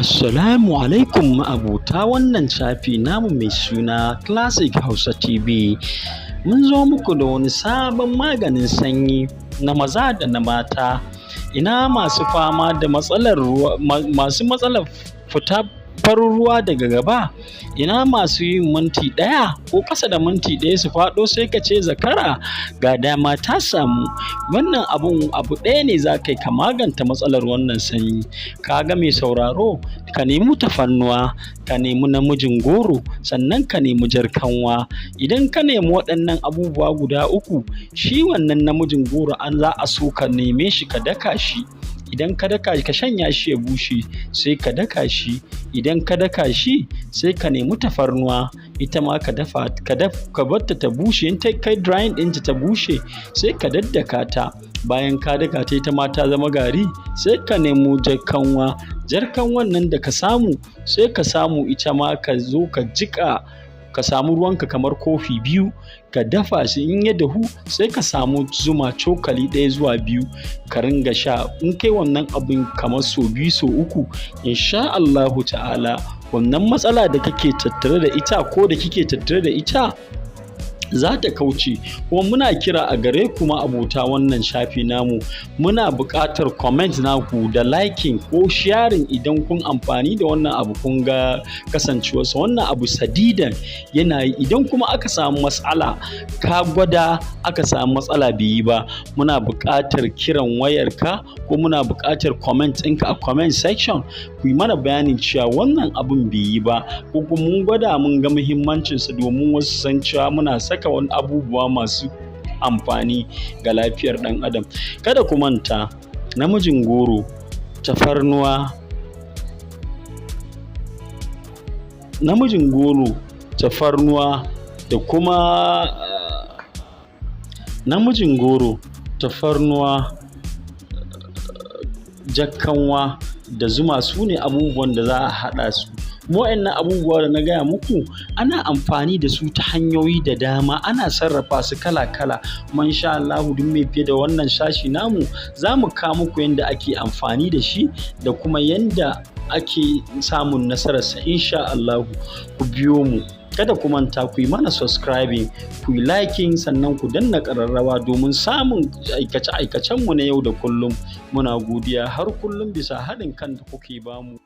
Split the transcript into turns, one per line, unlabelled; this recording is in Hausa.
Assalamu alaikum ma'abota wannan shafi namu mai suna Classic Hausa TV. Mun zo muku da wani sabon maganin sanyi na maza da na mata. Ina masu fama da matsalar ruwa, masu matsalar fita farin ruwa daga gaba, ina masu yin minti 1 ko ƙasa da minti 1 su faɗo sai ka ce zakara, ga dama ta samu. Wannan abun abu ɗaya ne za ka yi ka maganta matsalar wannan sanyi. Ka ga mai sauraro, ka nemi tafarnuwa, ka nemi namijin goro, sannan ka nemi jar kanwa. Idan ka nemi waɗannan abubuwa guda uku, shi wannan namijin goro an za a so ka neme shi ka daka shi. Idan ka daka, ka shanya shi ya bushe, sai ka daka shi. Idan ka daka shi, sai ka nemi tafarnuwa, ita ma ka dafa, ka barta ta bushe. In ta kai drying ɗinta ta bushe, sai ka daddaka ta. Bayan ka daka ta, ita ma ta zama gari, sai ka nemo jar kanwa. Jar kanwan nan da ka samu, sai ka samu ita ma ka zo ka jiƙa, ka samu ruwanka kamar kofi 2, ka dafa shi. In ya dahu, sai ka samu zuma cokali 1 zuwa 2, ka ringa sha. In kai wannan abun kamar sau 2 sau 3, insha Allahu ta'ala wannan matsala da kake tattare da ita ko da kike tattare da ita za ta kauce. Kuma muna kira a gare ku ma'abota wannan shafi namu, muna buƙatar comment naku da liking ko sharing idan kun amfani da wannan abu, kun ga kasancewarsa wannan abu sadidan yana yi. Idan kuma aka samu matsala, ka gwada aka samu matsala bai yi ba, muna buƙatar kiran wayarka ko muna buƙatar comment ɗinka a comment section, ku yi mana bayanin cewa wannan abun bai yi ba, ko kuma mun gwada mun ga muhimmancinsa, domin wasu san cewa muna saka wani abubuwa masu amfani ga lafiyar ɗan adam. Kada ku manta, namijin goro, tafarnuwa, namijin goro, tafarnuwa da kuma namijin goro, tafarnuwa, jakkanwa da zuma su ne abubuwan da za a haɗa su. Wa'annan abubuwa da na gaya muku, ana amfani da su ta hanyoyi da dama, ana sarrafa su kala-kala. Kuma insha Allahu duk mai fiye da wannan shashi namu, za mu kawo muku yanda ake amfani da shi da kuma yanda ake samun nasararsa insha Allahu. Ku biyo mu. Kada ku manta ku yi mana subscribing, ku yi liking, sannan ku danna ƙararrawa domin samun aikace-aikacenmu na yau da kullum. Muna godiya har kullum bisa haɗin kan da kuke bamu.